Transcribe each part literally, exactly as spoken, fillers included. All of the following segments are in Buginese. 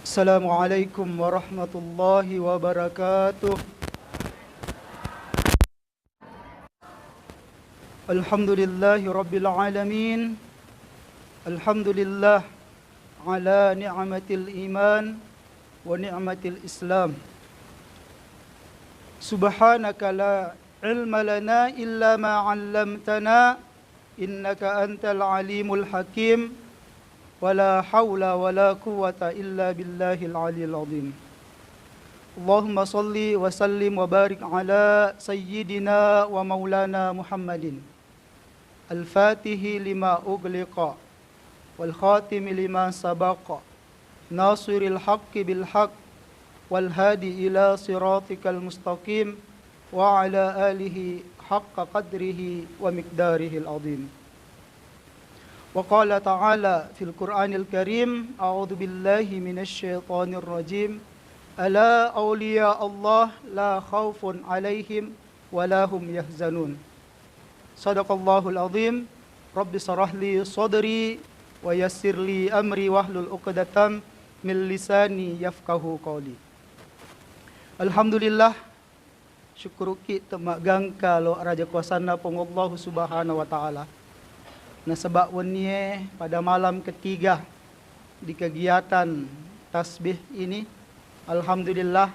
Assalamualaikum warahmatullahi wabarakatuh. Alhamdulillahi rabbil alamin. Alhamdulillah ala ni'matil iman wa ni'matil islam. Subhanaka la ilma lana illa ma 'allamtana innaka antal alimul hakim. Wala haula wala quwwata illa billahil aliyil azim. Allahumma salli wa sallim wa barik ala sayyidina wa maulana Muhammadin. Al-Fatihi lima ughliqa wal khatimi lima sabaqa, nasiril haqqi bil haqq, wal hadi ila siratikal mustaqim, wa ala alihi haqqa qadrihi wa miqdarihil azim. Wa qala ta'ala fil Qur'anil Karim, a'udzu billahi minasy syaithanir rajim. Ala awliya Allah la khaufun alaihim wa la hum yahzanun. Sadaqallahul azim. Rabbi syrah li sadri wa yassir li amri wahlul uqdatam min lisani yafqahu qawli. Alhamdulillah, syukuruki temmagangka lo raja kuasanna Puang Allahu Subhanahu wa Ta'ala. Nasaba wennie pada malam ketiga di kegiatan tasbih ini, alhamdulillah,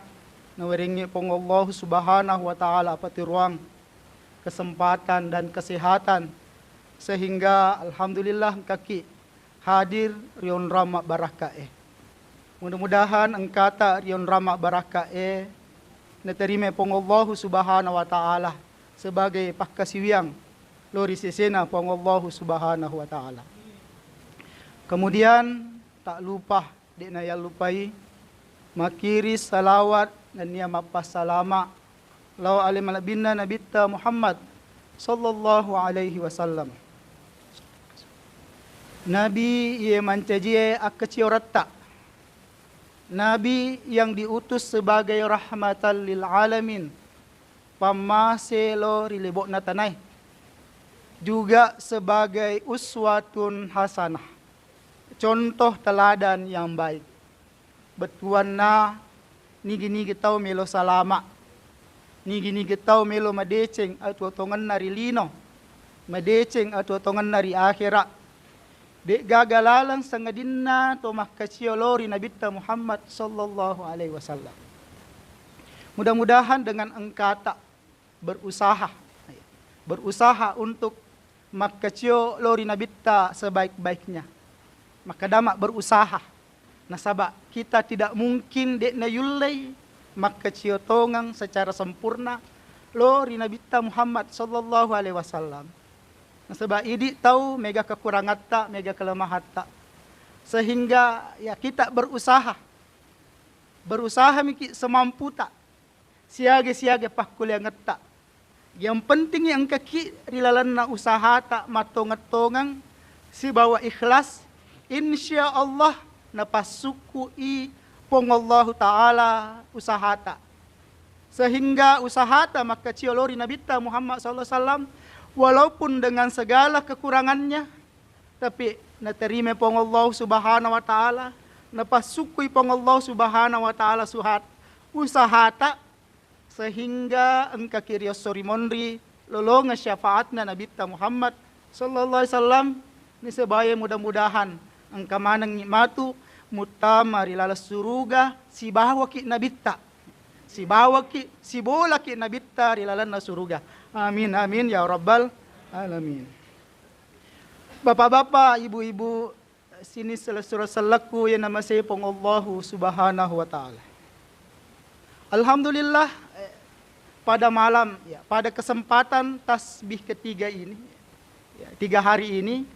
nawerengngi Puang Allahu Subhanahu wa Ta'ala apatiruang kesempatan dan kesehatan, sehingga alhamdulillah engkaki hadir ri onrang mabbarakkae. Mudah-mudahan engkata ri onrang mabbarakkae naterima Puang Allahu Subhanahu wa Ta'ala sebagai pakkasiwiang lo ri sesena Puang Allahu Subhanahu wa Ta'ala. Kemudian, tak lupa, de' nayallupai makkiri salawat nennia mappassalama lao ale malebbinna Nabitta Muhammad sallallahu alaihi wasallam. Nabi iye mancajie akkacioretta. Nabi yang diutus sebagai rahmatan lil alamin, pammase lo ri lebo'na tanae, juga sebagai uswatun hasanah, contoh teladan yang baik. Bettuanna, nigi-nigi tau melo salama, nigi-nigi tau melo madeceng atuo-tuongenna ri lino, madeceng atuo-tuongenna ri akhera. De'gaga laleng sangadinna to makkacio lo ri Nabitta Muhammad sallallahu alaihi wasallam. Mudah-mudahan dengan engkata berusaha, berusaha untuk makkacio lo ri Nabitta sebaik-baiknya. Makkadama berusaha. Nasaba kita tidak mungkin de' nayullei makkacio tongeng secara sempurna lo ri Nabitta Muhammad sallallahu alaihi wasallam. Nasaba idi tau mega kekurangatta, mega kelemahatta. Sehingga ya kita berusaha. Berusaha miki semamputa. Siaga-siaga pakkuliangetta. Yang penting engkaki ri lalenna usahata mattongeng-tongeng sibawa ikhlas, insya Allah napassukkui Puang Allahu Ta'ala usahata. Sehingga usahata makkacio lo ri Nabitta Muhammad sallallahu alaihi wasallam, walaupun dengan segala kekurangannya, tapi naterima Puang Allah Subhanahu wa Ta'ala, napassukkui Puang Allah Subhanahu wa Ta'ala suhat-, usahata, sehingga engkaki riosso ri monri lolongeng syafaatna Nabitta Muhammad sallallahu alaihi wasallam. Nisabaya mudah-mudahan engka manengngi matu muttama ri laleng suruga sibawaki Nabitta, sibawaki, sibolaki Nabitta ri lalenna suruga. Amin, amin, ya rabbal alamin. Bapak-bapak, ibu-ibu, sining selessureng sellekku iya namasei Puang Allahu Subhanahu wa Ta'ala. Alhamdulillah, eh, pada malam, ya, pada kesempatan tasbih ketiga ini, ya, tiga hari ini,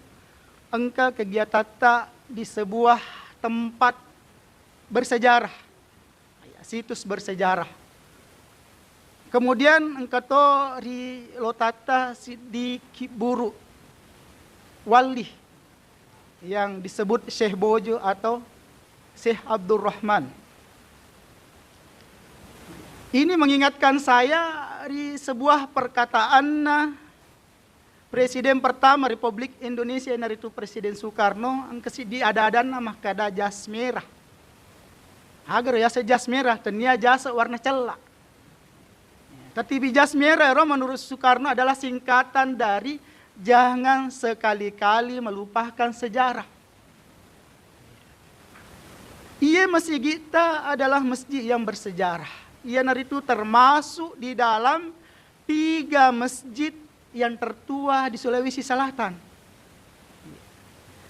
engka kegiatatta di sebuah tempat bersejarah. Ya, situs bersejarah. Kemudian engka to ri lotatta siddi kibburu walli yang disebut Syekh Bojo atau Syekh Abdurrahman. Ini mengingatkan saya ri sebuah perkataanna Presiden pertama Republik Indonesia, iyanaritu Presiden Soekarno, engka siddi ada-adanna makkada jas merah. Agaro yaseng jas merah, tennia jas warna cella. Tatibi jas merah ero menurut Soekarno adalah singkatan dari jangan sekali-kali melupakan sejarah. Iye masigitta adalah masjid yang bersejarah. Iyanaritu termasuk di dalam tiga masjid yang tertua di Sulawesi Selatan.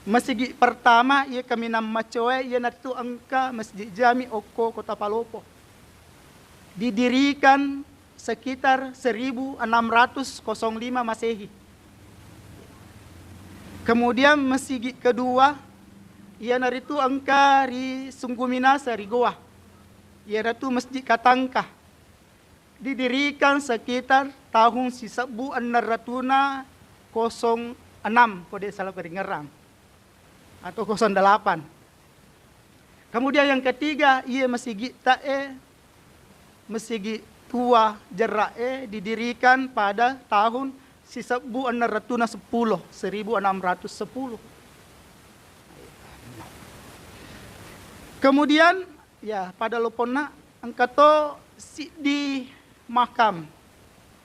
Masigi pertama, iya kaminang macoe, iyanaritu engka Masjid Jami okko Kota Palopo. Didirikan sekitar seribu enam ratus kosong lima Masehi. Kemudian masigi kedua, iyanaritu engka ri Sungguminasa ri Gowa. Iyanaritu Masjid Katangka. Didirikan sekitar tahun sisebbu enneng ratuna kosong enam, ko de' salah paringerang, atau kosong delapan. Kemudian yang ketiga, iye masigi ta'e, masigi tua jerra'e didirikan pada tahun sisebbu enneng ratuna seppulo, seribu enam ratus sepuluh. Kemudian, ya, pada loponna engka to siddi makam,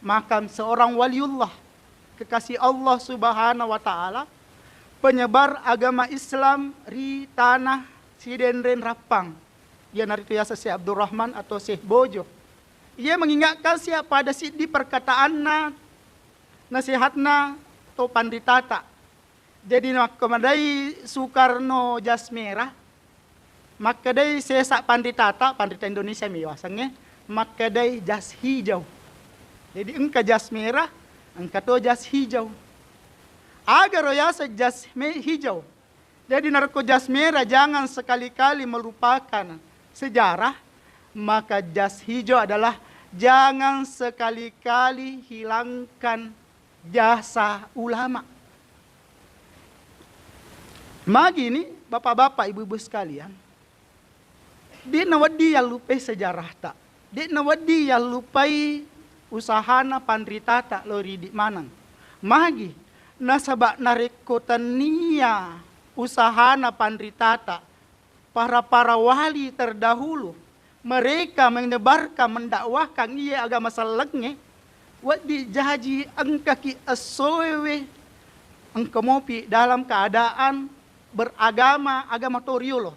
makam seorang waliullah, kekasih Allah Subhanahu wa Ta'ala, penyebar agama Islam ri tanah Sidenreng Rappang, iyanaritu yaseng Syekh Abdurrahman atau Syekh Bojo. Ia mengingatkan sia pada siddi perkataanna, nasihatna to panritata. Jadi, makkemadai Soekarno jas merah, makkedai sesa panritata, panrita Indonesia mi wasengnge, makkedai jas hijau. Jadi, engka jas merah, engka to jas hijau. Agaro yaseng jas me-, hijau. Jadi, narekko jas merah jangan sekali-kali melupakan sejarah, maka jas hijau adalah jangan sekali-kali hilangkan jasa ulama. Magi ni, bapak-bapak, ibu-ibu sekalian, de'na wedding yallupai sejarahta, de'na wedding yallupai usahana panritata lao ri idi maneng. Magi? Nasaba narekko tennia usahana panritata, para-para wali terdahulu, mereka menyebarkan, mendakwahkan iye agama sellengnge, wedding jaji engkaki essoewe, engka mopi dalam keadaan beragama, agama to riolo.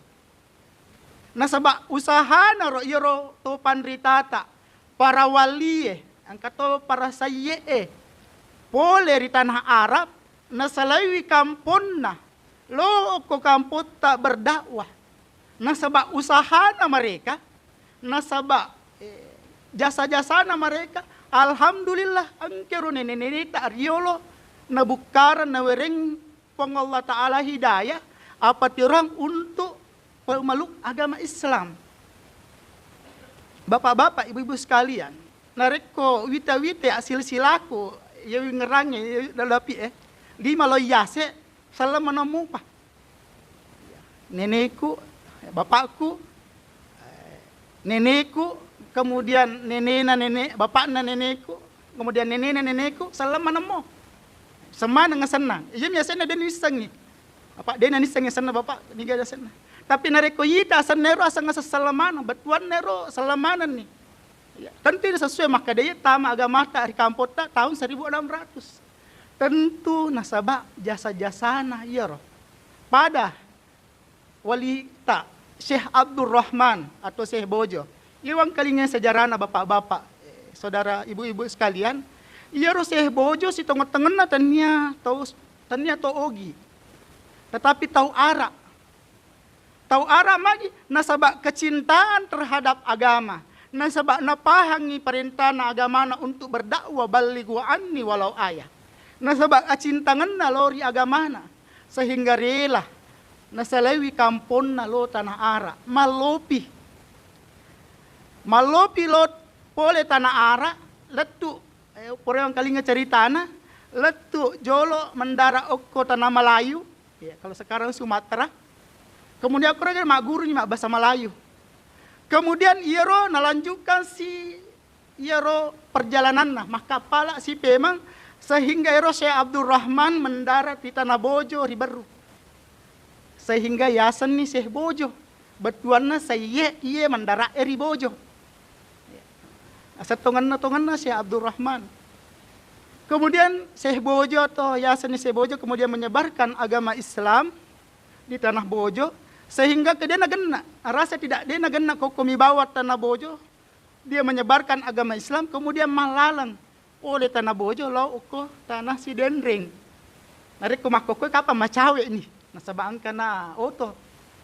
Nasaba usahana ro iyaro to panritata, para walie, engka to para sayye'e, pole ri tanah Arab, nasalaiwi kamponna, lo okko kampotta berdakwah. Nasaba usahana mereka, nasaba, eh, jasa-jasana mereka, alhamdulillah, engkero nene-neneta riolo nabukkareng, nawereng Puang Allah Ta'ala hidayah, apatiroang untuk pemeluk agama Islam. Bapak-bapak, ibu-ibu sekalian, narekko wita-wita ya silsilaku, ya wingerangnge, ya lalapi, eh, lima lo yase, selama namupa. Neneku, bapakku, neneku, kemudian nenena nene, bapakna neneku, kemudian nenena neneku, selama nemo. Semaneng asenna. Iya mi asenna de' nissengngi. Apa de' nissengngi asenna bapak, niga asenna. Tapi narekko ita asenna ero aseng aseng selama, bettuanna ero selama ni. Ya, tentu ini sesuai makkeda iya tama agamata ri kampotta tahun seribu enam ratus. Tentu nasaba jasa-jasana iyaro. Pada walita Syekh Abdurrahman atau Syekh Bojo. Iwang kalinga sejarahna bapak-bapak, eh, saudara ibu-ibu sekalian, iyaro Syekh Bojo sitongo-tongenna tennia tau, tennia tau ogi. Tetapi tau arak. Tau arak magi nasaba kecintaan terhadap agama, nasaba napahangi perintahna agamana untuk berdakwah, ballighu anni walau ayah. Nasaba acintangenna lao ri agamana, sehingga rela nasalaiwi kamponna lao tanah arak, mallopi. Mallopi lao pole tanah arak, lettu, eh, pura engkalinga ceritana, lettu jolo mendarat okko tanah Melayu, ya, kalau sekarang Sumatera. Kemudian aku magguruni mabbahasa Melayu. Kemudian iyaro nalanjutkan si iyaro perjalananna, makkappala si pemang, sehingga ero Syekh Abdurrahman mendarat di Tanah Bojo ri Berru. Sehingga yasenni Syekh Bojo. Bettuanna saiye iye mandara'e ri Bojo. Asettongenna-tongenna Syekh Abdurrahman. Kemudian Syekh Bojo atau yasengnge Syekh Bojo kemudian menyebarkan agama Islam di tanah Bojo, sehingga ke dena genna, rasa tidak dena genna kokko mi bawa tanah Bojo, dia menyebarkan agama Islam, kemudian mallaleng pole tanah Bojo lao okko tanah Sidenreng. Narekko makkokkoe kapang macawe ni, nasaba engkana oto.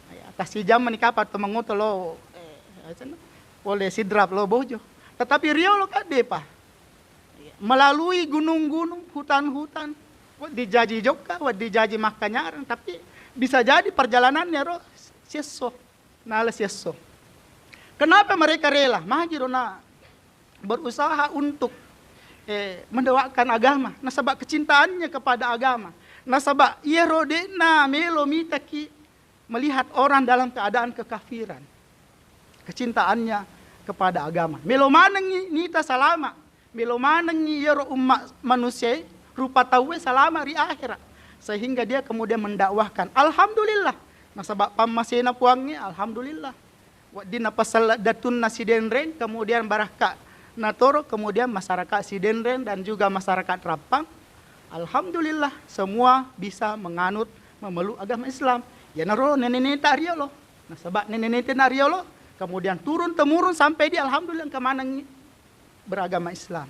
Ya, tasijam ni kapang to mangoto lao, eh, pole Sidrap lao Bojo. Tetapi riolo kaddepa. Melalui gunung-gunung, hutan-hutan, wedding jaji jokka, wedding jaji makkanyareng, tapi bisa jadi perjalanannya ro siesso. Nala siesso. Kenapa mereka rela? Magiro na berusaha untuk, eh, mendakwahkan agama. Nasaba kecintaannya kepada agama. Nasaba iyaro de'na melo mitaki melihat orang dalam keadaan kekafiran. Kecintaannya kepada agama. Melo manengngi nita salama. Melo manengngi iyaro umma manusiae rupa tauwe salama ri akhirat. Sehingga dia kemudian mendakwahkan. Alhamdulillah. Nasaba pammasena Puangnge, alhamdulillah. Wedding napasella datunna Sidenreng, kemudian barakka natoro, kemudian masyarakat Sidenreng dan juga masyarakat Rappang. Alhamdulillah, semua bisa menganut, memeluk agama Islam. Iyanaro nene-neta riolo. Nasaba nene-neta na riolo, kemudian turun temurun sampai di alhamdulillah engka manengngi beragama Islam.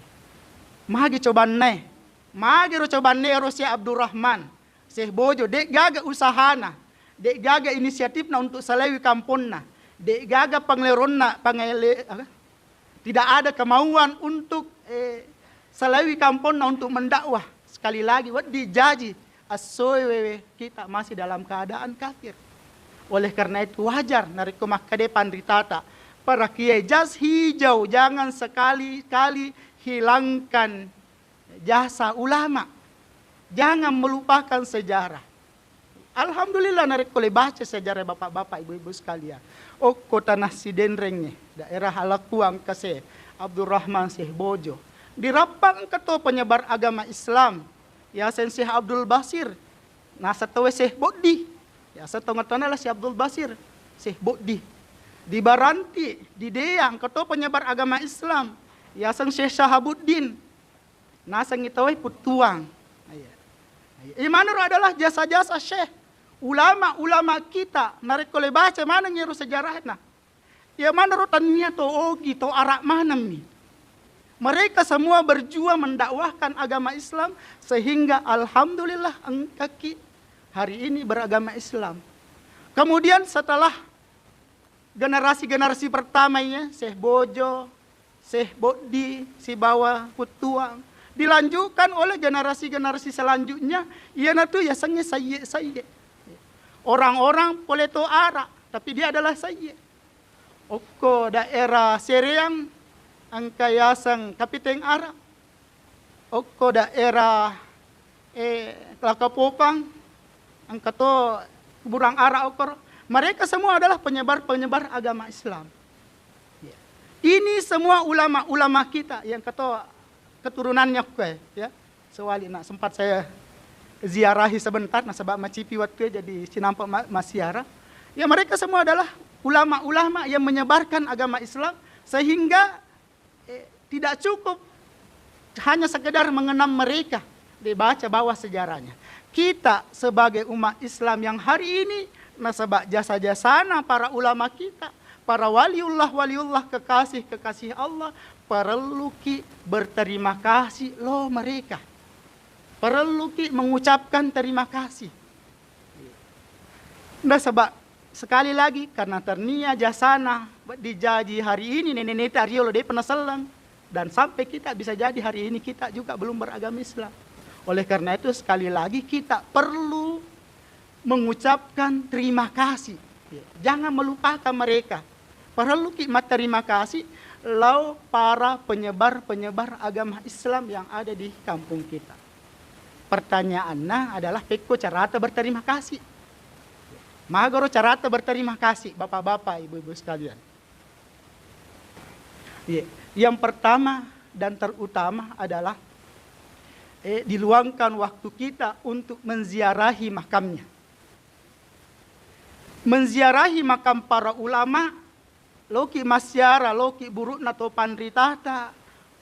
Magi cobannae? Magiro cobannae ero Syekh Abdurrahman, Syekh Bojo, de'gaga usahana, de'gaga inisiatifna untuk salewi kamponna, de'gaga pangeleronna, pangele-, aga? Tidak ada kemauan untuk, eh, salewi kamponna untuk mendakwah. Sekali lagi, wedding jaji, assoe wewe kita masih dalam keadaan kafir. Oleh karena itu wajar narekko makkeda panritata, para kiai jas hijau, jangan sekali-kali hilangkan jasa ulama. Jangan melupakan sejarah. Alhamdulillah, narekko le baca sejarah bapak-bapak, ibu-ibu sekalian. Okko tanah Sidenrengnge, daerah Alakuang kase, Abdurrahman Syekh Bojo. Di Rappang engka to penyebar agama Islam. Yaseng Syekh Abdul Basir. Nasa towe Syekh Boddi. Yaseng tonga-tongana lah Syekh Abdul Basir. Syekh Boddi. Di Baranti, di Dea, engka to penyebar agama Islam. Yaseng Syekh Syahabuddin. Nasengngi tauwe puttuang. Iya. Iya. Imanaro adalah jasa-jasa syekh, ulama-ulama kita, narekko le baca maneng iyaro sejarahna. Iya manaro tania to ogi, to arak manengmi. Mereka semua berjuang mendakwahkan agama Islam sehingga alhamdulillah engkaki hari ini beragama Islam. Kemudian setelah generasi-generasi pertama iya, Syekh Bojo, Syekh Boddi, sibawa Puttuang. Dilanjutkan oleh generasi-generasi selanjutnya, iyanatu yasengnge sayyid-sayyid. Orang-orang pole to arak, tapi dia adalah sayyid. Okko daerah Sereang, engka yaseng Kapiteng Arak. Okko daerah, eh, Lakapopang, engka to kuburan arak okkoro. Mereka semua adalah penyebar-penyebar agama Islam. Ya. Ini semua ulama-ulama kita yang keto keturunannya okko, ya. Sewali nak sempat saya ziarahi sebentar, nasaba macipi waktu ya, jadi sinampe ma-, masiara. Ya, mereka semua adalah ulama-ulama yang menyebarkan agama Islam sehingga eh, tidak cukup hanya sekedar mengenang mereka, dibaca bawah sejarahnya. Kita sebagai umat Islam yang hari ini, nasaba jasa-jasana para ulama kita, para waliullah-waliullah, kekasih-kekasih Allah, perluki berterima kasih lo mereka. Perluki mengucapkan terima kasih. Nasaba sekali lagi, karena ternia jasana dijaji hari ini, nene-neta riolo depa naselleng. Dan sampai kita bisa jadi hari ini, kita juga belum beragama Islam. Oleh karena itu, sekali lagi, kita perlu mengucapkan terima kasih. Jangan melupakan mereka. Parelluki matterima kasih lao para penyebar-penyebar agama Islam yang ada di kampung kita. Pertanyaanna adalah, pekko carata berterima kasih? Magaro carata berterima kasih, bapak-bapak, ibu-ibu sekalian? Iya. Yang pertama dan terutama adalah, eh, diluangkan waktu kita untuk menziarahi makamnya. Menziarahi makam para ulama, loki massiara, loki buru'na to panritata,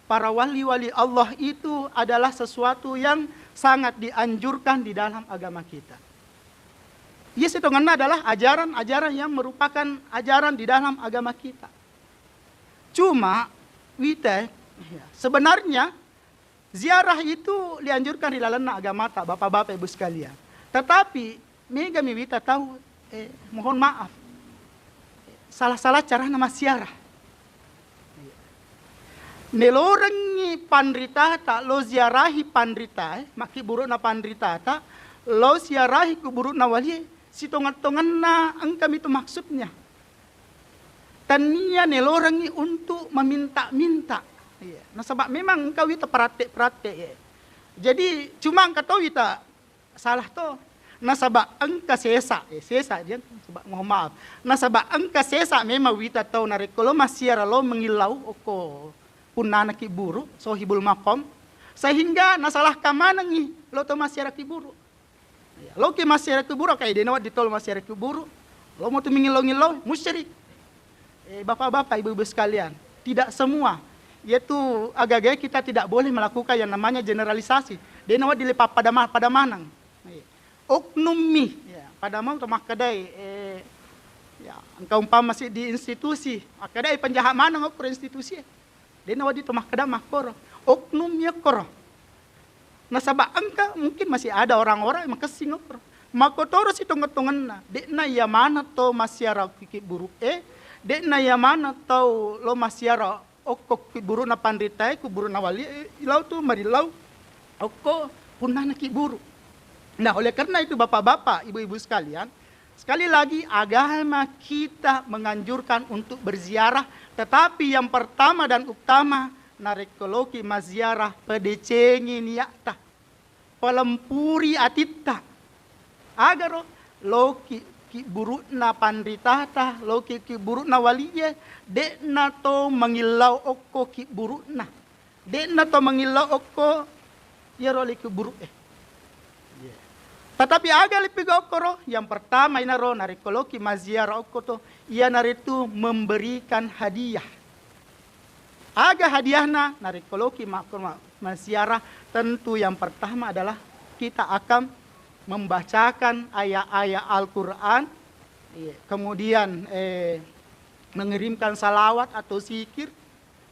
para wali-wali Allah itu adalah sesuatu yang sangat dianjurkan di dalam agama kita. Iya, sitongenna adalah ajaran-ajaran yang merupakan ajaran di dalam agama kita. Cuma, wita, ya, sebenarnya ziarah itu dianjurkan di lalenna agamata, Bapak-bapak, Ibu sekalian. Tetapi, megami wita tau, eh, mohon maaf, salah-salah carana massiara. Nelorengngi panritata, lo ziarahi panrita, eh, makkibburu'na panritata, lo siarahi kubburu'na walie, sitongeng-tongenna engkami tu maksudnya. Tania nelorengngi untuk meminta-minta. Iya. Nasaba memang engka wita peratte-peratte, iya. Jadi, cuma engka to wita salah to. Nasaba engka sesa, eh, sesa dia, nasaba, mohon maaf. Nasaba engka sesa memang wita tau narekko lo massiara lo mengillau okko punnana kibburu, sohibul maqam, sehingga nasalahkan manengngi lo to massiara kibburu. Ya, loki massiara kuburu, kayak dena waddi tolo massiara kuburu, lo mau tu mengillau-ngillau, musyrik. Eh, bapak-bapak, ibu-ibu sekalian, tidak semua, yaitu agaga kita tidak boleh melakukan yang namanya generalisasi. Dena waddi le pappada ma-, pada manang. Eh, oknum mi, ya, pada mau tu makkedai, eh, ya, engka umpama si di institusi, makkedai penjahat manang okko institusi. Dena waddi to makkeda makkoro. Oknum mi okkoro. Nasaba engka mungkin masih ada orang-orang yang makessing okkoro. Makkotoro sitongeng-tongenna. De'na iya maneng to massiara kibburu e, de'na iya maneng tau lo massiara okko kibburu'na panritae, kubburu'na wali e, ilau tu marillau okko punnana kibburu. Nah, oleh karena itu, bapak-bapak, ibu-ibu sekalian, sekali lagi, agama kita menganjurkan untuk berziarah, tetapi yang pertama dan utama, narekko loki maziarah, pedecengi niatta, pelempuri atitta. Agaro loki kibburu'na panritata, loki kibburu'na walie, de'na to mangillau okko kibburu'na. De'na to mangillau okko iyaro le kuburu e. Tetapi aga le piga okkoro, yang pertama inaro narekko loki maziarah okko to, iyanaritu memberikan hadiah. Aga hadiahna narekko loki ma-, ma-, maziarah, tentu yang pertama adalah kita akan membacakan ayat-ayat Al-Quran, iya, kemudian, eh, mengirimkan salawat atau zikir,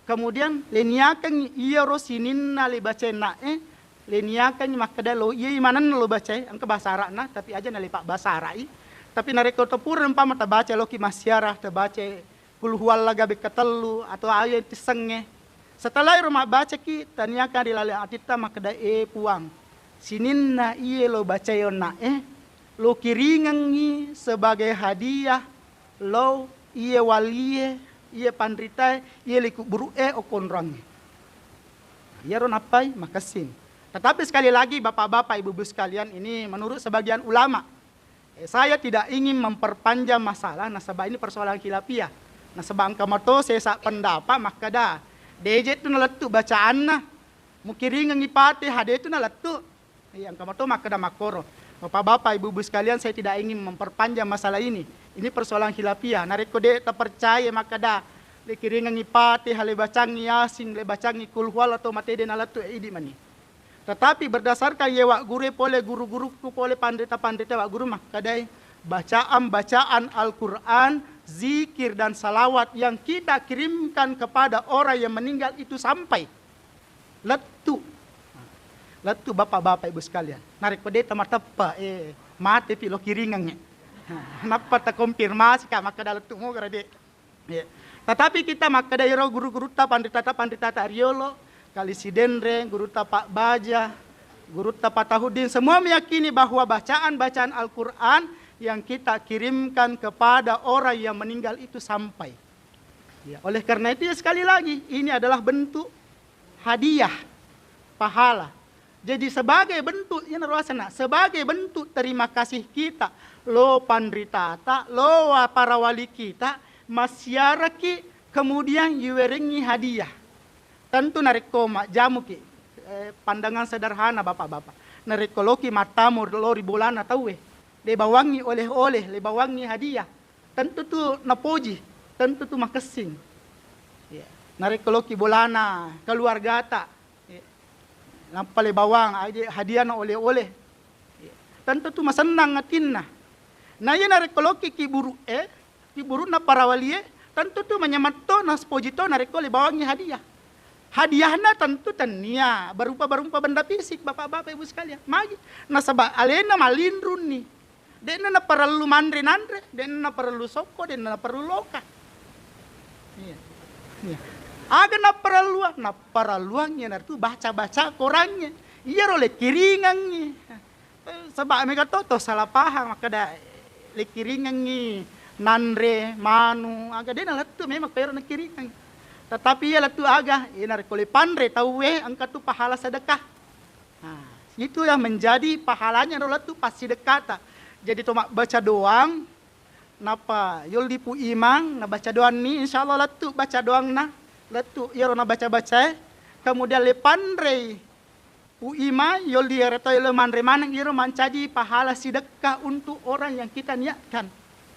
kemudian leniakengngi iyaro sininna le bacaenna e, leniakengngi makkeda lo, iyai manenna lo bacae, engka bahasa Arabna, tapi aja nalepa bahasa Arab i. Tapi narekko to pura umpama tabaca loki massiara, tabaca Qul huwallaga bekka tellu atau ayat tissengnge. Setelah iro mabbacaki, taniakan ri laleng atitta makkeda, "E Puang, sininna iye lo bacae onna e, lo kiringengngi sebagai hadiah lo iye walie, iye panritae, iye likubburu'e okko onroangnge." Iyaro nappai makessing. Tetapi sekali lagi, bapak-bapak, ibu-ibu sekalian, ini menurut sebagian ulama. Eh, saya tidak ingin memperpanjang masalah, nasaba ini persoalan khilafiyah. Nasaba engka mato sesa pendapat makkeda, deje tu nalettu bacaanna, mukiringengngi Fatihah, de tu nalettu. Iya, engka mato makkeda makkoro. Bapak-bapak, ibu-ibu sekalian, saya tidak ingin memperpanjang masalah ini. Ini persoalan khilafiyah. Narekko de tapercaya makkeda, le kiringengngi Fatihah, le bacangngi Yasin, le bacangngi Qul huwallah, to mate de nalettu, eh, idi mani. Tetapi berdasarkan ye wagguru pole guru-guruku pole panrita-panrita wagguru makkedai, bacaan-bacaan Al-Quran, zikir dan salawat yang kita kirimkan kepada orang yang meninggal itu sampai lettu. Lettu bapak-bapak ibu sekalian. Narekko de tamateppa, eh, mate pi lo kiringengnge. Nappa takonfirmasi ka makkeda lettu mogara de. Iya. Tetapi kita makkeda iro guru-gurutta, panritata-panritata riolo, Kali Sidenreng, gurutta Pak Baja, gurutta Pak Tahuddin, semua meyakini bahwa bacaan-bacaan Al-Quran yang kita kirimkan kepada orang yang meninggal itu sampai. Ya, oleh karena itu, ya, sekali lagi, ini adalah bentuk hadiah pahala. Jadi sebagai bentuk, iyanaro asana, sebagai bentuk terima kasih kita, lo panritata, lo wa-, para wali kita, massiaraki, kemudian iwerengngi hadiah. Tentu narekko majjamuki, eh, pandangan sederhana, bapak-bapak. Narekko loki mattamu lo ri bolana tauwe, le bawangngi oleh-oleh, le bawangngi hadiah, tentu tu napoji, tentu tu makessing. Ya. Narekko loki bolana keluargata, ya, nappa le bawang aje hadiahna oleh-oleh, ya, tentu tu masennang atinna. Na iya narekko loki ki buru'e, ki buru'na parawalie, tentu tu manyamatto, napoji to narekko le bawangngi hadiah. Hadiahna tentu tennia berupa-berupa benda fisik, Bapak-bapak, Ibu sekalian. Magi? Nasaba alena malinrunni. De'na naparellu manre nanre, de'na naparellu sokko, de'na naparellu loka. Iya. Iya. Aga naparelluang? Naparelluang iyanaritu baca-baca korangnge. Iyaro le kiringengngi. Eh, saba mega to, to salah pahang makkeda le kiringengngi nanre, manu, aga de'na lettu memang ko ero nakiringeng. Tetapi iya lettu aga, iya narekko le panre tauwe engka tu pahala sedekah. Nah, itu yang menjadi pahalanya ro lettu passidekkata. Jadi to mabbaca doang, nappa yolli Pu Imang nabaca doanni, insya Allah lettu baca doangna, lettu iyaro nabaca-bacae, kemudian le panrei Pu Imang yolli iyaro to yolo manre maneng, iyaro mancaji pahala sidekka untuk orang yang kita niatkan.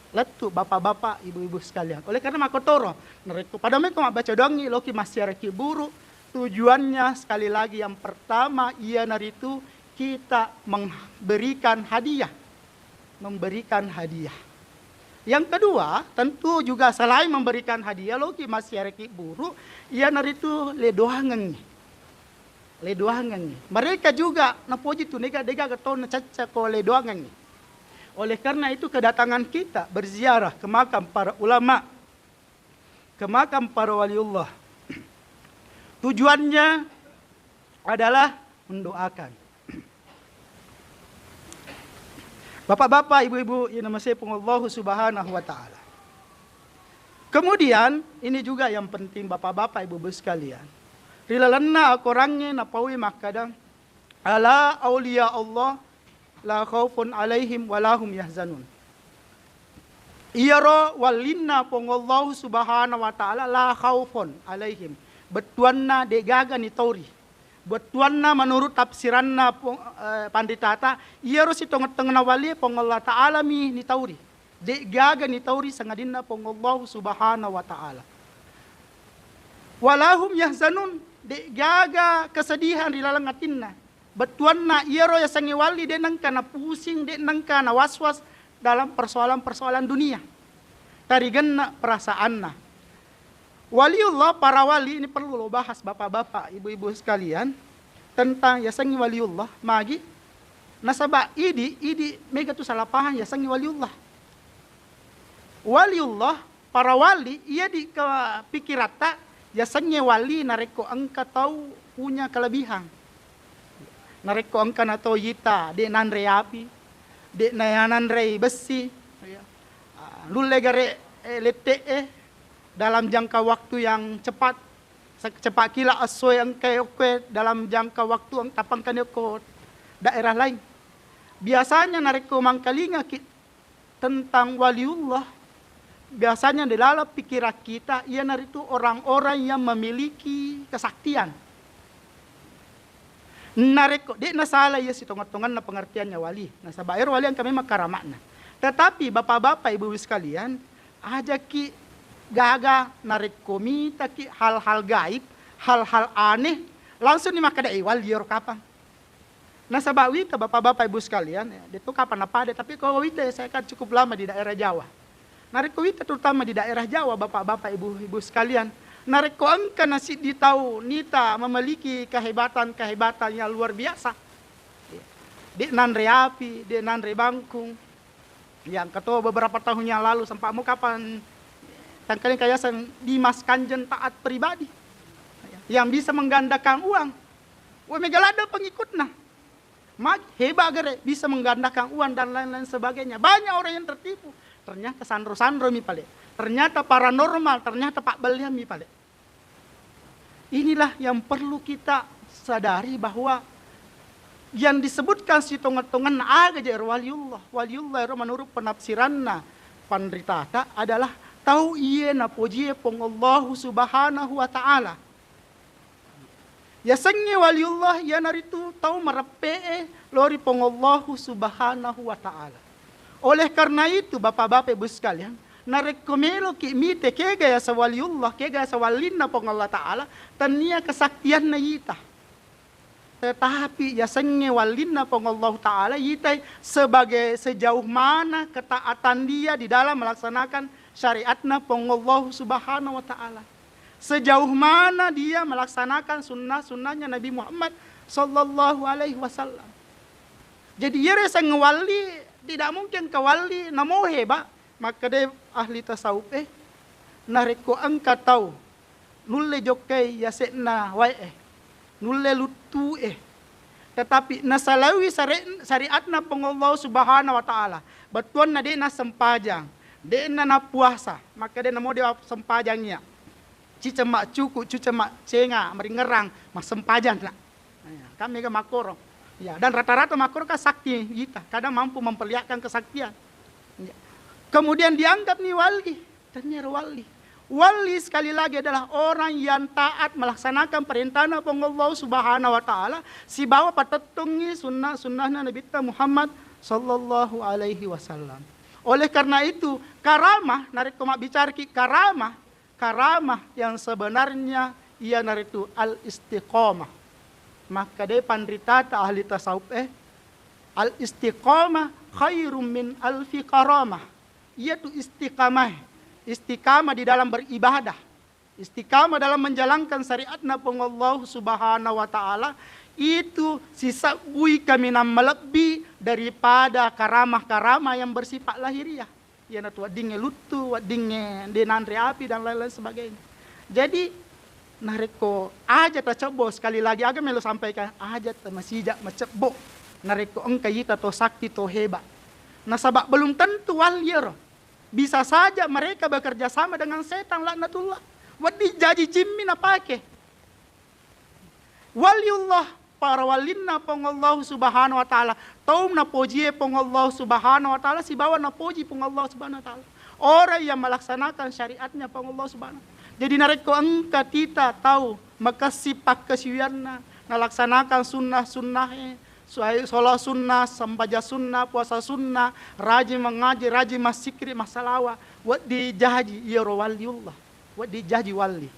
Lettu, Bapak-bapak, Ibu-ibu sekalian. Oleh karena makkotoro, narekko pada meko mabbaca doangngi, loki massiaraki buru, tujuannya sekali lagi yang pertama iyanaritu kita memberikan hadiah. Memberikan hadiah. Yang kedua, tentu juga selain memberikan hadiah, loki massiaraki buru, iyanaritu le doangengngi. Le doangengngi. Mereka juga napoji tu nega, dega gaga to nacacca ko le doangengngi. Oleh karena itu kedatangan kita berziarah ke makam para ulama, ke makam para waliullah, tujuannya adalah mendoakan. Bapak-bapak, ibu-ibu, yang namasei Puang Allahu Subhanahu wa Ta'ala. Kemudian, ini juga yang penting, Bapak-bapak, Ibu-ibu sekalian. Ri lalenna akorangnge napaui makkada, "Ala auliya Allah la khaufun alaihim wa lahum yahzanun." Iyaro wallinna Puang Allahu Subhanahu wa Ta'ala la khaufun alaihim. Bettuanna de'gaga nitauri. Bettuanna menurut tafsiranna Puang, eh, panritata, iyaro sitongeng-tongengna walie Puang Allah Ta'ala mi nitauri. De'gaga nitauri sangadinna Puang Allahu Subhanahu wa Ta'ala. Walahum yahzanun, de'gaga kesedihan ri laleng atinna. Bettuanna iyaro yasengnge walli de' nengka napusing, de' nengka nawaswas dalam persoalan-persoalan dunia. Tarigenna perasaanna. Waliullah, para wali ini perlu lo bahas, Bapak-bapak, Ibu-ibu sekalian, tentang yasengnge waliullah. Magi? Nasaba idi, idi mega tu salah paham yasengnge waliullah. Waliullah, para wali, iya di ke pikiratta yasengnge wali narekko engka tau punya kelebihan. Narekko engka na to yita, de' nanre api, de' na nanrei bessi, ya. Ah, nulle gare, eh, lette'e dalam jangka waktu yang cepat, se-, cepat kilat essoe engkae okkoe dalam jangka waktu eng-, tappa engkani okko daerah lain. Biasanya narekko mangkalingaki tentang waliullah, biasanya di dalam pikiran kita iyanaritu orang-orang yang memiliki kesaktian. Narekko, de' nasalah iya sitongeng-tongenna pengertiannya wali. Nasaba ero wali engka memang karama'na. Tetapi bapak-bapak, ibu-ibu sekalian, ajaki gaga narekko mitaki hal-hal gaib, hal-hal aneh, langsung ni makkeda, "Eh, wali ero kapang." Nasaba wita bapak-bapak, ibu sekalian, ya, de' to kapang napada, tapi ko wita, saya kan cukup lama di daerah Jawa. Narekko wita terutama di daerah Jawa, bapak-bapak, ibu-ibu sekalian, narekko engka na siddi tau nita memiliki kehebatan-kehebatan yang luar biasa, de' nanre api, de' nanre bangkung, yang ketua beberapa tahun yang lalu sempat mau kapan tangkali kayasan Dimas Kanjeng Taat Pribadi yang bisa menggandakan uang. Wah, mega ladde pengikutna. Mag-, hebat gare, bisa menggandakan uang dan lain-lain sebagainya. Banyak orang yang tertipu. Ternyata sanro-sanro mi pale. Ternyata paranormal, ternyata pabbellian mi pale. Inilah yang perlu kita sadari bahwa yang disebutkan sitongeng-tongenna aga je ero waliullah. Waliullah ero menurut penafsiranna panritata adalah tau iye napojie Puang Allahu Subhanahu wa Ta'ala. Yasengnge waliullah iyanaritu tau mareppe'e lao ri Puang Allahu Subhanahu wa Ta'ala. Oleh karena itu, Bapak-bapak, Ibu sekalian, narekko meloki mite kega yaseng waliullah, kega yaseng wallinna Puang Allah Ta'ala, tennia kesaktianna ita. Tetapi yasengnge wallinna Puang Allah Ta'ala, itai sebagai sejauh mana ketaatan dia di dalam melaksanakan syariatna Puang Allah Subhanahu wa Ta'ala. Sejauh mana dia melaksanakan sunnah-sunnahnya Nabi Muhammad sallallahu alaihi wasallam. Jadi, iyaro yasengnge walli, tidak mungkin ka walli namohe, Pak. Makkedai ahli tasawuf e, narekko engka tau nulle jokkai yase'na wae e, nulle luttu e, tetapi nasalaiwi sare-, syariatna Puang Allah Subhanahu wa Ta'ala, bettuanna de'na sempajang, de'na napuasa, makkedai namo de sempajang iya. Ciceng maccuku, ciceng maccenga, maringerang, massempajang na. Ya, kan mega makkoro. Ya, dan rata-rata makkoro kan sakti ita, kadang mampu memperlihatkan kesaktian. Ya. Kemudian dianggap ni wali, dan ni wali. Wali sekali lagi adalah orang yang taat melaksanakan perintahna Puang Allah Subhanahu wa Ta'ala, sibawa patettungi sunnah-sunnahna Nabitta Muhammad sallallahu alaihi wasallam. Oleh karena itu, karamah, narekko mabbicaraki karamah, karamah yang sebenarnya iyanaritu al-istiqamah. Makkedai panritata ahli tasawuf e, "Al-istiqamah khairum min alfi karamah." Iyatu istiqamah, istiqamah di dalam beribadah, istiqamah dalam menjalankan syariatna Puang Allah Subhanahu wa Ta'ala, itu sisebbui kaminang malebbi daripada karamah-karamah yang bersifat lahiriah. Iyanatu weddingnge luttu, weddingnge de nanre api, dan lain-lain sebagainya. Jadi, narekko aja tacebbo, sekali lagi aga melo sampaikan, aja ta-, masija macebbo narekko engka ita to sakti, to hebat. Nasaba belum tentu wali ero. Bisa saja mereka bekerja sama dengan setan, laknatullah. Wedding jaji jinmi napake. Waliullah, para wallinna Puang Allah Subhanahu wa Ta'ala, tau napojie Puang Allah Subhanahu wa Ta'ala sibawa napoji Puang Allah Subhanahu wa Ta'ala. Orang yang melaksanakan syariatnya Puang Allah Subhanahu. Jadi, narekko engka tita tau makessing pakkasiwianna, nalaksanakan sunnah-sunnahe, suai-, sholat sunnah, sembajang sunnah, puasa sunnah, rajin mengaji, rajin massikri, massalawa, wedding jaji iyaro waliullah, wedding jaji wali.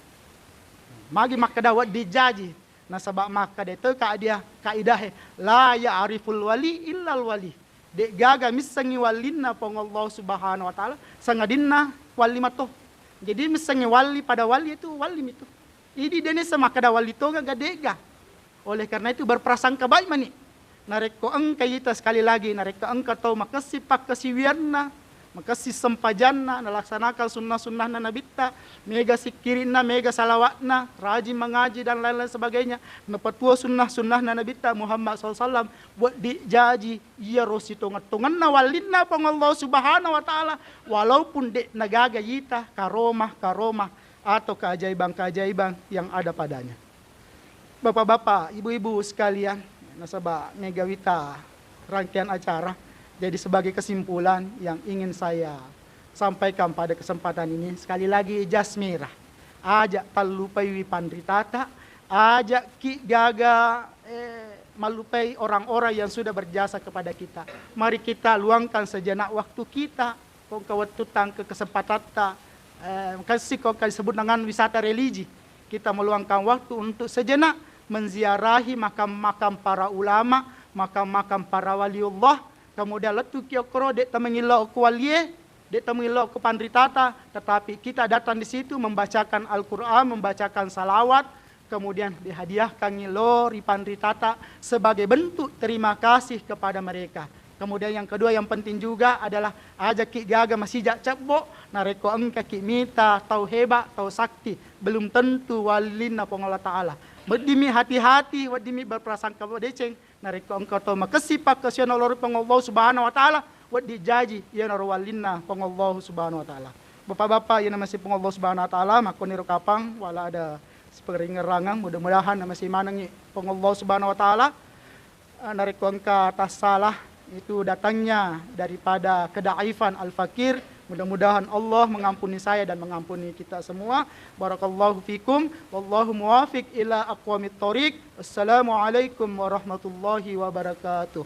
Magi makkeda wedding jaji? Nasaba makkeda to ka dia, kaidahe, "La ya'riful wali illal wali." De'gaga missengngi wallinna Puang Allah Subhanahu wa Ta'ala, sangadinna wali mato. Jadi missengngi wali pada wali itu wali mitu. Idi dene semakkeda wali toga ga de'ga. Oleh karena itu, berprasangka baik mani. Narekko engka ita, sekali lagi, narekko engka tau makessing pakkasiwianna, makessing sempajanna, nalaksanakan sunnah-sunnahna Nabitta, mega sikkirinna, mega salawatna, rajin mengaji, dan lain-lain sebagainya, napatuo sunnah-sunnahna Nabitta Muhammad sallallahu alaihi wasallam, wedding jaji iyaro sitongeng-tongenna wallinna Puang Allah Subhanahu wa Ta'ala, walaupun de' nagaga ita karomah-karomah atau keajaiban-keajaiban yang ada padanya. Bapak-bapak, ibu-ibu sekalian, nasaba mega wita rangkaian acara. Jadi, sebagai kesimpulan yang ingin saya sampaikan pada kesempatan ini, sekali lagi, jas merah. Aja tallupaiwi panritata, aja ki gaga, eh, mallupai orang-orang yang sudah berjasa kepada kita. Mari kita luangkan sejenak waktu kita, ko engka wettutta, engka kesempatatta, eh, kasi ko engka disebut dengan wisata religi. Kita meluangkan waktu untuk sejenak menziarahi makam-makam para ulama, makam-makam para waliullah. Kemudian lettuki okkoro, de' tamengillau ko walie, de' tamengillau ko panritata, tetapi kita datang di situ membacakan Al-Quran, membacakan salawat, kemudian dihadiahkangngi lao ri panritata sebagai bentuk terima kasih kepada mereka. Kemudian yang kedua, yang penting juga adalah aja ki gaga masija cebbo, narekko engka ki mita tau heba, tau sakti, belum tentu wallinna Puang Allah Ta'ala. Weddimi hati-hati, weddimi berprasangka deceng, narekko engka tau makessing pakkasiwianna lao ri Puang Allah Subhanahu wa Ta'ala, wedding jaji iyanaro wallinna Puang Allah Subhanahu wa Ta'ala. Bapak-bapak, iyana masih Puang Allah Subhanahu wa Ta'ala, makkoniro kapang, wala ada siparingerrangeng, mudah-mudahan masih manengi Puang Allah Subhanahu wa Ta'ala. Eh, narekko engka tassalah, itu datangnya daripada kedaifan al-fakir. Mudah-mudahan Allah mengampuni saya dan mengampuni kita semua. Barakallahu fikum. Wallahu muwafiq ila aqwamit thoriq. Assalamualaikum warahmatullahi wabarakatuh.